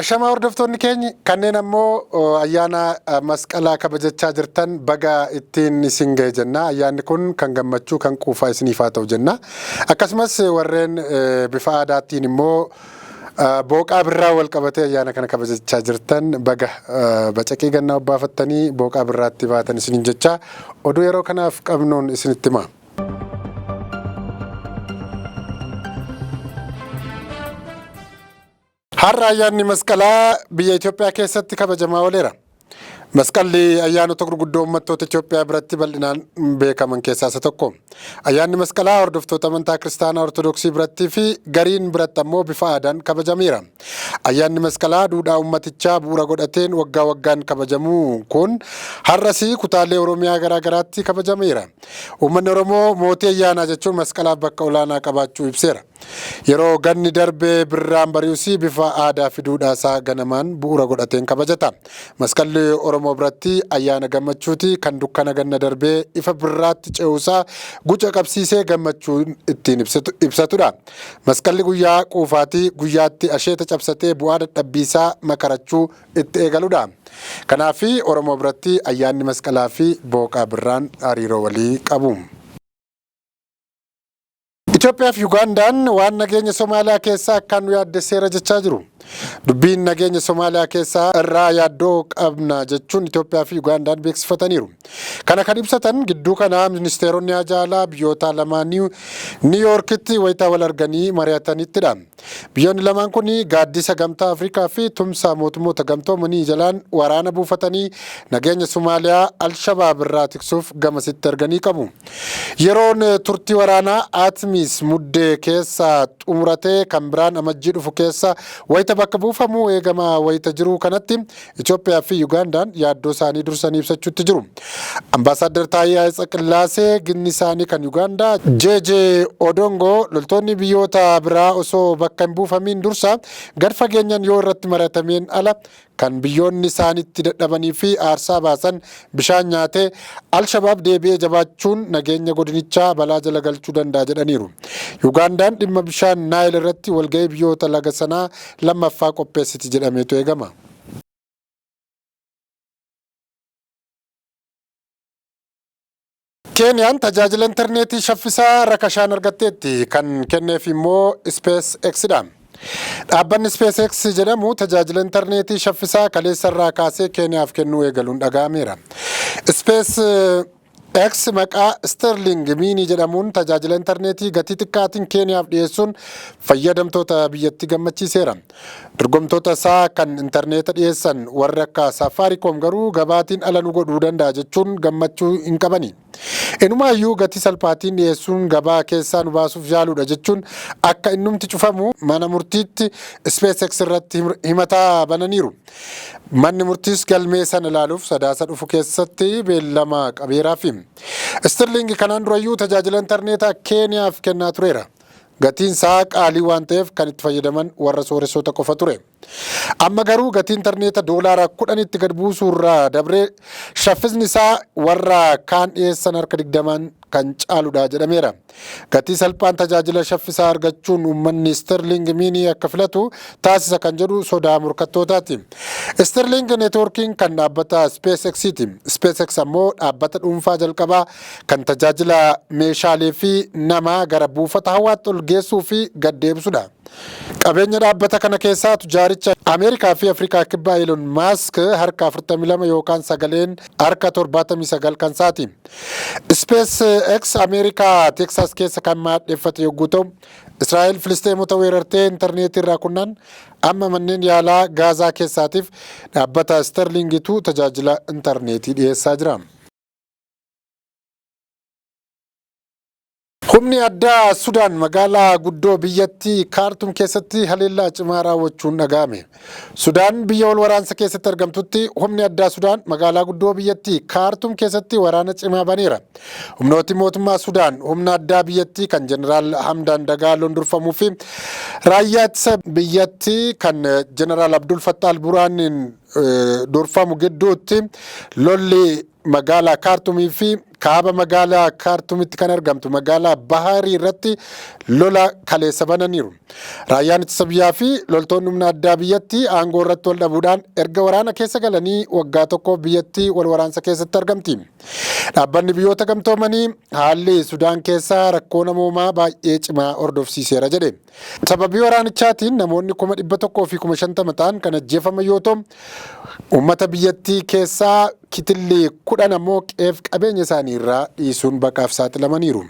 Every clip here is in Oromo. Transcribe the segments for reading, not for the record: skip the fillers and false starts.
Ashamaa hordoftoonni keenya kanneen ammoo ayyaana masqalaa kabajachaa jirtan baga ittiin isin ga'e jenna. Ayyaanni kun kan gammachuu kan quufaa isiniif haa ta'u jenna. Akkasumas warreen bifa aadaatiin immoo booqaa birraa wal qabatee ayyaana kana kabajachaa jirtan baga bacaqii gannaa obbaafattanii booqaa birraatti baatan isiniin jecha oduu yeroo kanaaf qabnuun isinitti hima. Har'a ayyaanni masqalaa biyya Itoophiyaa keessatti kabajamaa ooleera. Masqalli ayyaanota gurguddoo uummattoota Itoophiyaa biratti bal'inaan beekaman keessaa isa tokko. Ayyaanni masqalaa hordoftoota amantaa kiristaanaa Ortodoksii birattii fi gariin biratti ammoo bifa aadaan kabajameera. Ayyaanni masqalaa duudhaa uummatichaa bu'uura godhateen waggaa waggaan kabajamu kun har'as kutaalee Oromiyaa garaa garaatti kabajameera. Uummanni Oromoo mootii ayyaanaa jechuun masqalaaf bakka olaanaa qabaachuu ibseera. Yeroo ganni darbee birraan bari'us bifa aadaa fi duudhaa isaa ganamaan bu'uura godhateen kabajata. Masqalli Oromoo biratti ayyaana gammachuuti kan dukkana ganna darbee ifa birraatti ce'uusaa guca qabsiisee gammachuun ittiin ibsatudha. Masqalli guyyaa quufaatii guyyaatti asheeta cabsatee bu'aa dadhabbiisaa makarachuu itti eegaludha. Kanaaf Oromoo biratti ayyaanni masqalaa fi booqaa birraan hariiroo walii qabu. Itoophiyaa fi Ugaandaan waan nageenya Somaaliyaa keessaa akkaan nu yaaddesseera jechaa jiru. Dubbiin nageenya Somaaliyaa keessaa irraa yaaddoo qabna jechuun Itoophiyaa fi Ugaandaan beeksifataniiru. Kana kan ibsatan gidduu kana ministeeronni haajaa alaa biyyoota lamaanii Niiwuyoorkitti wayita wal arganii mari'atanittidha. Biyyoonni lamaan kun gaaddisa gamtaa Afrikaa fi tumsa mootummoota gamtoomanii jalaan waraana buufatanii nageenya Somaaliyaa Alshabaab irraa tiksuuf gamasitti arganii qabu. Yeroon turtii waraanaa Atmis muddee keessa xumuratee kan biraan amajjii dhufu keessa wayita bakka buufamu eegamaa wayita jiru kanatti Itoophiyaa fi Ugaandaan yaaddoo isaanii dursanii ibsachuutti jiru. Ambaasaadder Taayyee Atsiqillaasee ginni isaanii kan Ugaandaa JJ Odongo loltoonni biyyoota biraa osoo bakka hin buufamiin dursa gad fageenyaan yoo irratti mari'atameen ala kan biyyoonni isaanitti dadhabanii fi aarsaa baasan bishaan nyaatee Alshabaab deebi'ee jabaachuun nageenya godinichaa balaa jala galchuu danda'a jedhaniiru. Ugaandaan dhimma bishaan Naayil irratti walga'ii biyyoota laga sanaa lammaffaa qopheessiti jedhameetu eegama. Keeniyaan tajaajila intarneetii shaffisaa rakashaan argatteetti. Kan kenneef immoo SpaceX dha. Dhaabbanni SpaceX jedhamu tajaajila intarneetii shaffisaa kaleessa irraa kaasee Keeniyaaf kennuu eegaluun dhaga'ameera. Space X maqaa Sterling Mini jedhamuun tajaajila intarneetii gatii xiqqaatiin Keeniyaaf dhiyeessuun fayyadamtoota biyyattii gammachiiseera. Dorgomtoota isaa kan intarneeta dhiyeessan warri akka Safaricom garuu gabaatiin ala nu godhuu danda'a jechuun gammachuu hin qabani. Inumaayyuu gatii salphaatiin dhiyeessuun gabaa keessaa nu baasuuf yaaluudha jechuun akka innumti cufamu mana murtiitti SpaceX irratti himataa bananiiru. Manni murtiis galmee sana ilaaluuf sadaasa dhufu keessatti beellama qabeeraafi. Sterling kanaan durayyuu tajaajila intarneetaa Keeniyaaf kennaa tureera. Gatiin isaa qaalii waan ta'eef kan itti fayyadaman warra sooressoota qofa ture. Amma garuu gatii intarneeta doolaara kudhanitti gad buusuurraa dabree shaffisni isaa warra kaan dhiyeessan harka digdamaan kan caaludha jedhameera. Gatii salphaan tajaajila shaffisaa argachuun uummanni Sterling Mini akka filatu taasisa kan jedhu sodaa morkattootaati. Sterling neetwoorkiin kan dhaabbata SpaceX'ti. SpaceX ammoo dhaabbata dhuunfaa jalqabaa kan tajaajila meeshaalee fi namaa gara buufata hawaatti ol geessuu fi gad deebisudha. Qabeenya dhaabbata kana keessaa tujaaricha Ameerikaa fi Afrikaa Kibbaa Elon Musk harka 42 yookaan sagaleen harka 79 kan isaati. SpaceX Ameerikaa Teeksaas keessa kan maadheffate yogguu ta'u, Israa'el Filisxeemota weerartee intarneetii irraa kunnaan amma manneen yaalaa Gaazaa keessaatiif dhaabbata Sterlingitu tajaajila intarneetii dhiyeessaa jira. Humni addaa Sudaan magaalaa guddoo biyyattii Kaartum keessatti haleellaa cimaa raawwachuun dhaga'ame. Sudaan biyya wal waraansa keessatti argamtutti humni addaa Sudaan magaalaa guddoo biyyattii Kaartum keessatti waraana cimaa baneera. Humnooti mootummaa Sudaan humna addaa biyyattii kan Jeneraal Hamdaan Dagaaloon durfamuu fi raayyaa ittisa biyyattii kan Jeneraal Abdul Fattah al-Burhaaniin durfamu gidduutti lolli magaalaa Kaartumii fi Kaaba magaalaa Kaartumitti kan argamtu magaalaa Baharii irratti lola kaleessa bananiiru. Raayyaan ittisa biyyaa fi loltoonni humna addaa biyyattii aangoo irratti wal dhabuudhaan erga waraana keessa galanii waggaa tokkoof biyyattii wal waraansa keessatti argamti. Dhaabbanni Biyyoota Gamtoomanii haalli Sudaan keessaa rakkoo namoomaa baay'ee cimaa hordofsiiseera jedhe. Sababii waraanichaatiin namoonni 150,000 ta'an kan ajjeefaman yoo ta'u, uummata biyyattii keessaa kitilli 10 ammoo qe'eef qabeenya isaanii irraa dhiisuun baqaaf saaxilamaniiru.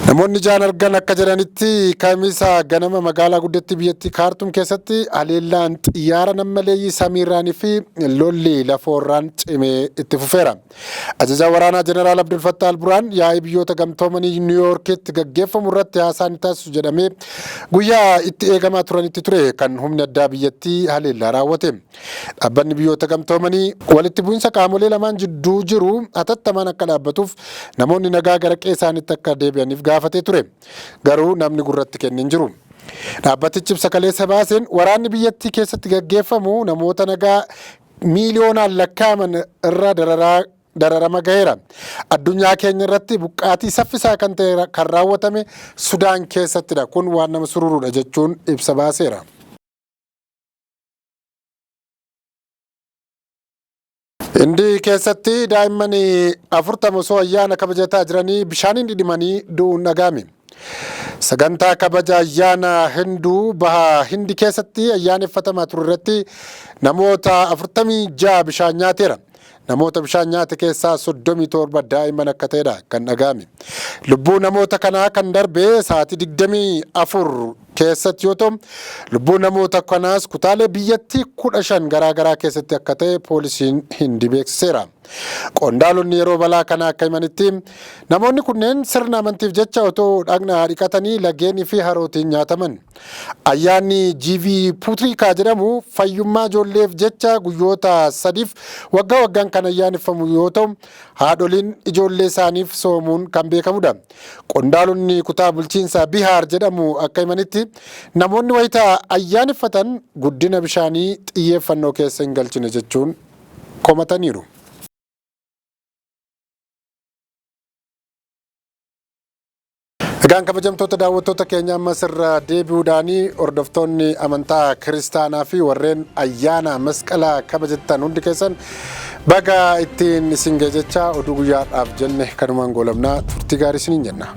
Namoonni ijaan argan akka jedhanitti Kamisa ganama magaalaa guddittii biyyattii Kaartum keessatti haleellaan xiyyaara nammaleeyyii samiirraanii fi lolli lafoorraan cimee itti fufeera. Ajajaan waraanaa Jeneraal Abdul Fattah Al-Burhaan yaa'ii Biyyoota Gamtoomanii Niiwuyoorkitti gaggeeffamu irratti haasaa ni taasisu jedhamee guyyaa itti eegamaa turanitti ture kan humni addaa biyyattii haleellaa raawwate. Dhaabbanni Biyyoota Gamtoomanii walitti bu'insa qaamolee lamaan jidduu jiru hatattamaan akka dhaabbatuuf namoonni nagaa gara qe'ee isaaniitti akka deebi'aniif gaafatee ture. Garuu namni gurratti kenne hin jiru. Dhaabbatichi ibsa kaleessa baaseen waraanni biyyattii keessatti gaggeeffamu namoota nagaa miiliyoonaan lakkaa'aman irra dararaa dararama gaheera. Addunyaa keenya irratti buqqaatii saffisaa kan ta'e kan raawwatame Sudaan keessattidha. Kun waan nama sururuudha jechuun ibsa baaseera. Hindii keessatti daa'imman 40 osoo ayyaana kabajataa jiranii bishaaniin dhidhimanii du'uun dhaga'ame. Sagantaa kabaja ayyaana Hinduu baha Hindi keessatti ayyaaneffatamaa ture irratti namoota 46 bishaan nyaateera. Namoota bishaan nyaate keessaa 37 daa'imman akka ta'edha kan dhaga'ame. Lubbuu namoota kanaa kan darbe sa'aatii 24 keessatti yoo ta'u, lubbuu namoota kanaas kutaalee biyyattii 15 garaagaraa keessatti akka ta'e poolisiin Hindi beeksiseera. Qondaalonni yeroo balaa kanaa akka himanitti namoonni kunneen sirna amantiif jecha otoo dhaqna dhiqatanii lageenii fi harootiin nyaataman. Ayyaanni GV Putrikaa jedhamu fayyummaa ijoolleef jecha guyyoota sadiif waggaa waggaan kan ayyaaneffamu yoo ta'u, haadholiin ijoollee isaaniif soomuun kan beekamudha. Qondaalonni kutaa bulchiinsa Bihaar jedhamu akka himanitti namoonni wayita ayyaaneffatan guddina bishaanii xiyyeeffannoo keessa hin galchine jechuun komataniiru. Egaan kabajamtoota daawwattoota keenya ammas irra deebi'uudhaan hordoftoonni amantaa kiristaanaa fi warreen ayyaana masqalaa kabajattan hundi keessan baga ittiin isin ga'e jecha oduu guyyaadhaaf jenne kanumaan goolabnaa turtii gaarii isiniin jenna.